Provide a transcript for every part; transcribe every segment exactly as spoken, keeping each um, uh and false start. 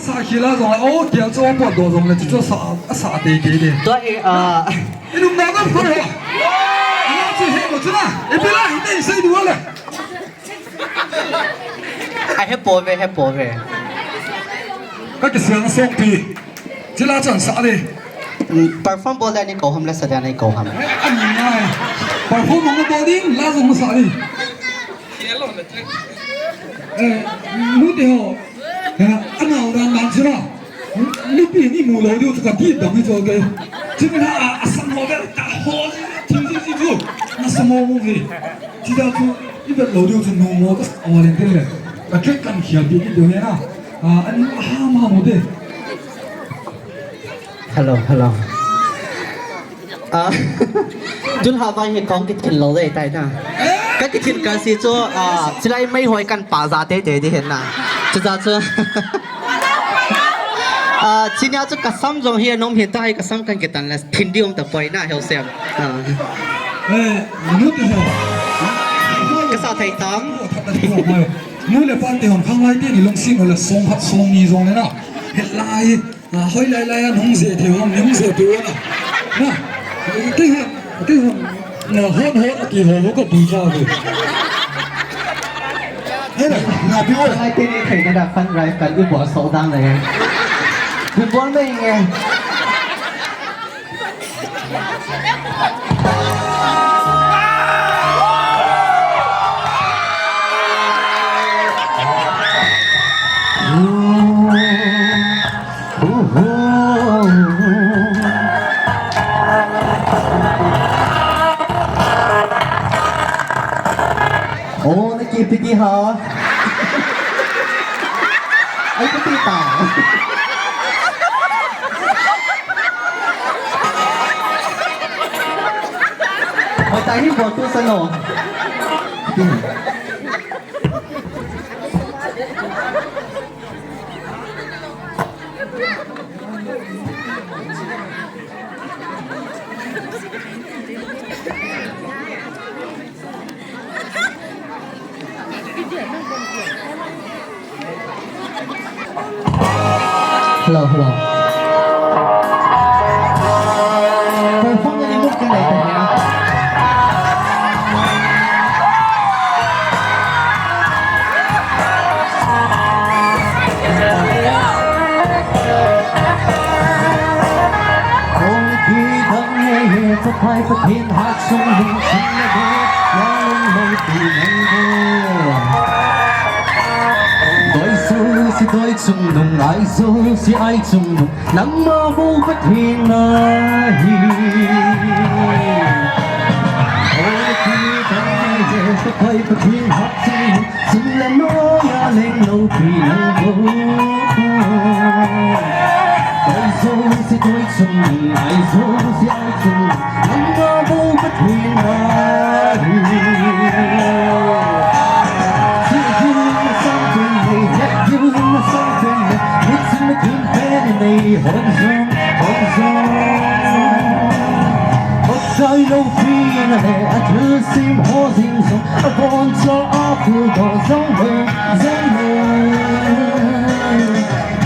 Sa khila jong, o, tia chu pot do jong le chu chu sa, a sa te te de. Tua hi, ah, i num na na pho. Ana chu he mo chu na. I bila hi te sei du le. A he po ve, he po ve. Ka ki siang song pi. Chila chan sa le. Mm, perform bol le ni ko ham le sa le ni ko ham. Ani ngai. Perform mo bol ding la jong sa le. Eh, nu te ho. Eh, ana u dan dan sira. Mipi ni mu lou diu chu ka ti dam hi chu ke. Chu na a, a sam ho ve ta ho. Chu chu chu chu. Na sam ho mu ve. Chu da chu i vet lou diu chu nu mo ka sa ho len te le. Ka trek kan khial pi ki diu he na. A, ani a ha ma mu de. Hello, hello. Ah, tun ha vai hi kong kithin lou le tai na. Ka kithin ka si chu, ah, chilai mai hoi kan pa ja te te di hen na. Chu ja chu. Ah, chinia chu ka sam jong hi anom hin ta hai ka sam kan kitan le phin di um ta poi na hel sem. Ah. Eh, nu te ho. Ka sa thei tam. Nu le pa te hon khang lai te ni long sing le song hat song ni jong le na. He lai. Na, hoi lai lai a nung je thei hom, nung je thei hom. Na, kei hon, kei hon, na, hon, hon, kei hon, ko pi cha ko. He na, na, pi hon. Lai te ni thei na da fund drive kan i bol so dang le. Pi bol me nge. Oh, nakipiti ha. Ai, piti ta. Hoitah in bol tu sano. Hello, hello. Perform na ni muk ka na ito niya. Ong ki dang ne he, Pakai Pathen hat sung ding sung na de, ya lung lung tu nang de. Doi su si doi chung nung, ai su si ai chung nung, nangma bou Pathen ahi. Oi, ki dang ne he, Pakai Pathen hat sung nung, sum le noi a leng loupi nang bou. Doi su si doi chung nung, ai su si ai chung nung, nangma bou Pathen ahi. Sih gil na sang pen nei, het gil na sang pen nei, mit sin na kim pen nei, hon jong, hon jong. Pakai loupina le a thilsem ho jing jong, abon cha a phuldoh jong le, jong le.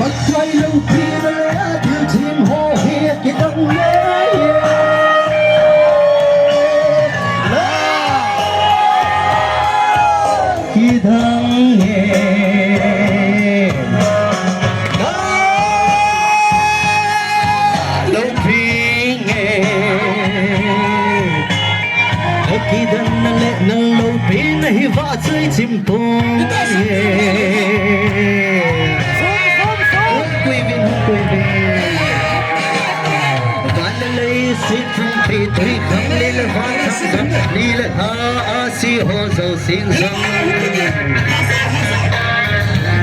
Pakai loupina le a thilsem ho hi kidang le. Kidang nge. Ka loupi nge. Ka kidang na le na loupi na hi va chui chim pong nge. Hung kui vin, hung kui vin. Van le leiset pumpi tui khang ni le van khang khang ni le ha a si ho zo sing zong.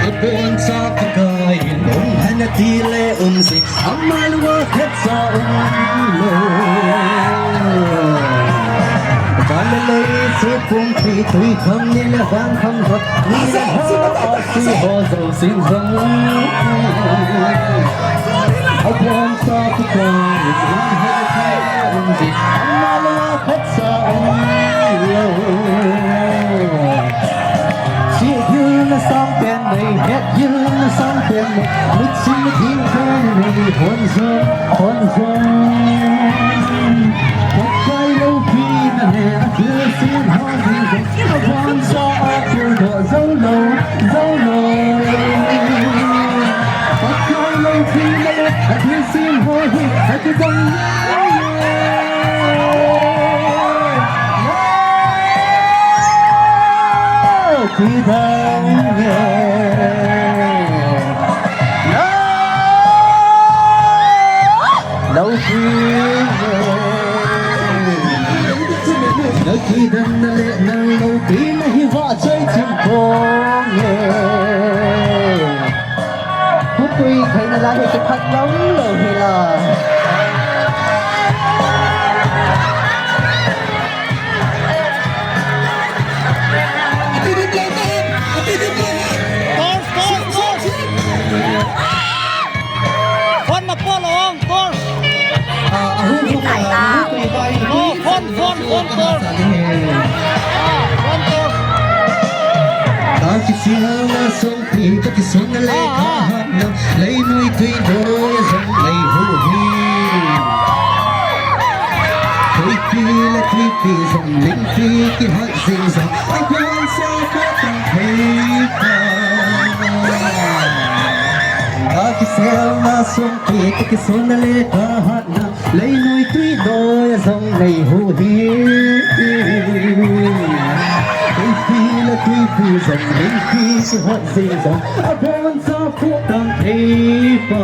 Abon cha Pakai in um hen a ti le um si, ama lua khat cha um lo. Van le leiset pumpi tui khang ni le van khang khang ni le ha a si ho zo sing zong. Abon cha Pakai in um hen a ti le um si, ama lua khat cha um lo. Sih gil na sang pen nei, het gil na sang pen Mitsi mithi kani nei hon jong, hon jong. Pakai loupina le athilsem ho jing jong. Aboncha athildoh jou lou, jou lou. Pakai loupina le athilsem ho hi akidang lou. Kidang e. Loupina le, nakidang na le, naloupina hi vahchoi thim pong e. Khutui khaina lai hi kiphat lou lou hi la. Torch, torch, torch. Phone na po long, torch. Ah, ahu, ahu, ahu, ahu, ahu. Oh, phone, phone, phone, torch. Ah, phone, torch. Ka kisih na song Pi ka kison na le ka hat na, lei noi tui noi a jong lei hu hi. Tuipi le tuipi jong lingpi kihat jing jong, aboncha ka tang thei pa. Ka kisel na song pi ka kison na le ka hat na, lei noi tui noi a jong lei hu hi. Tuipi le tuipi jong lingpi kihat jing jong, aboncha ka tang thei pa.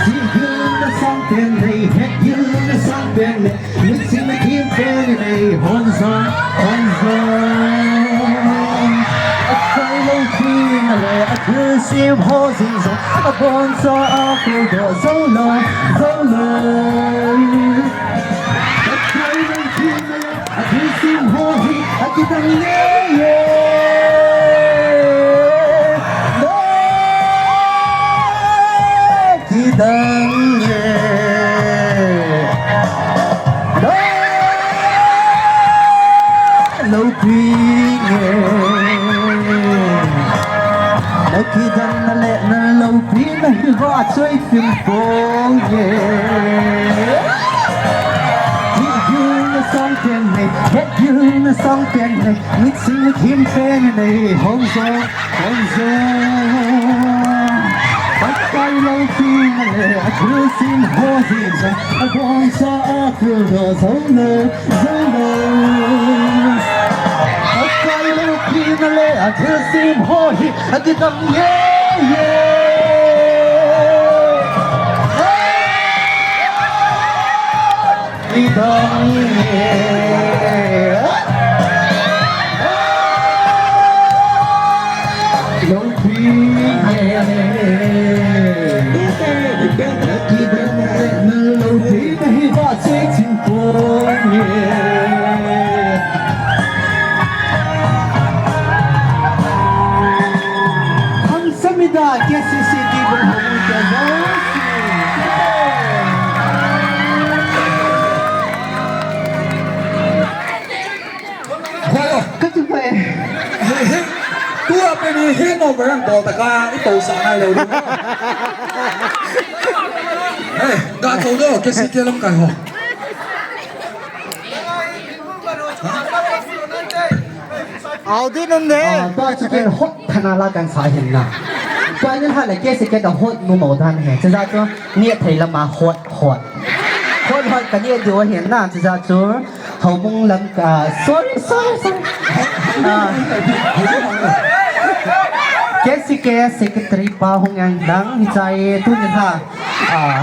Jihgil na sang pen nei, hetgil na sang pen nei, mitsi mithem pen nei, hon jong, hon jong. Akai loupina le athilsem ho jing jong, aboncha athildoh jou lou, jou lou. Akai loupina le athilsem ho hi akidang lou e. Kidang e. Loupina e. Nakidang na le naloupina hi vahchoi thim pong e. Jihgil na sang pen nei, hetgil na sang pen nei, mitsi mithem pen nei, hon jong, hon jong. Pakai loupina le athilsem ho jing jong, aboncha athildoh jou lou, jou lou. Pakai loupina le athilsem ho hi akidang e, e. Kidang e. Loupina e. Kidang e, naloupina hi vahchoi thim pong e. Khangsa mida K C C T bung houbung te jouse. Khoi o. Ka chu khoi. He, he. Tua pen hi hangover ang bol ta ka, i to sa ngai lou. He, ga to do, K C T lamkai ho. Audi nunde. Ah, tua chu ken hot thana la kan sa hin na. Tua nin ha le K C T a hot nu mo dan he. Chuja chu ni thei lama hot, hot. Hot, hot ka ni diu hin na. Chuja chu houbung lam ka, sorry, sorry, sorry. Ah. K C K secretary pa hung yang dang hi chai tu nin ha. Ah.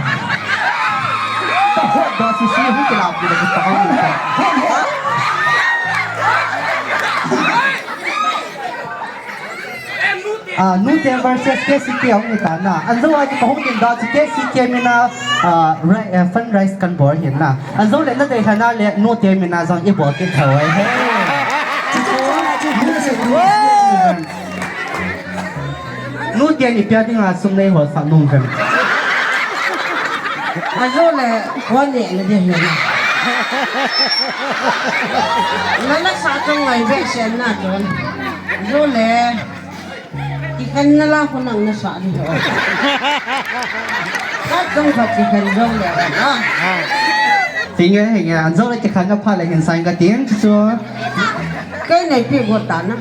Ka hot da si si hu kila pu da ka hot. Ah, Nute versus K C K hung ni ta na. Anjo a ki hung tin da si K C K mina, ah, ri-, eh, fundraise kan bol hin na. Anjo le na dei hana le Nute mina jong i bol kit thou ai he. Nute ni pia dinga sum nei ho sa nung kan. Ajo le, ko ne na de na. Na na sa tong ngai be sen na ton. Ajo le. Kikhen na la ko nang na sa ni ho. Ka jong ka kikhen jong le na. Tinge, hinge, an jong le kikhen na pha le hin sign ka tin, chu. Kei nei pi go ta na.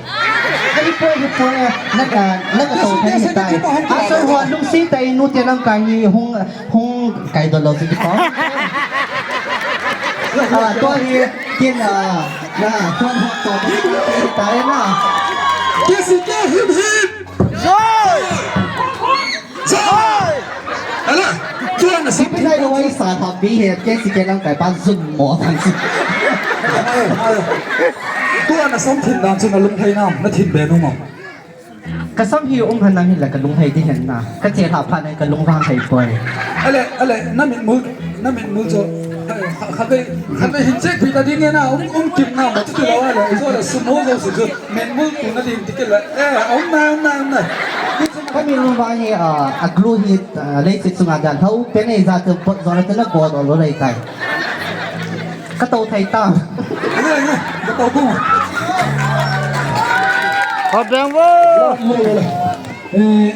Ani po, ani po, na ka, na ka to thei tai. Aso ho lungsi tai nu te lam ka ni hung, hung kai do lo si ko. Ah, to hi kin, ah, na, to ho to tai na. Kesi ke hip hip. Joy! Joy! Ala, tua na Sipinai lo samthin ai sa tha pi he, ke si ke nang kai pa zum mo thang si. Ai, ai. Tua na samthin dan chu na lunglhai nam, na thin be nung am. Ka sam hi um han nang hi la ka lunglhai di hen na. Ka che tha pha nang ka lungvang hai poi. Ale, ale, na min mul, na min mul chu. Kha, kha, kha, kha, hin che phi ta di ne na, um, um kim na, ma chu tu la wa le, so la sumo lo su chu. Min mul tu na din ti ke la. Eh, um na, um na, um na. Ka min lungvang hi, ah, a glue hi, ah, leiset chunga dan tho, pe nei ja tu pot zo na tu na ko do lo lei tai. Ka to thei ta. Ka to ku. Ka beng vo. Eh,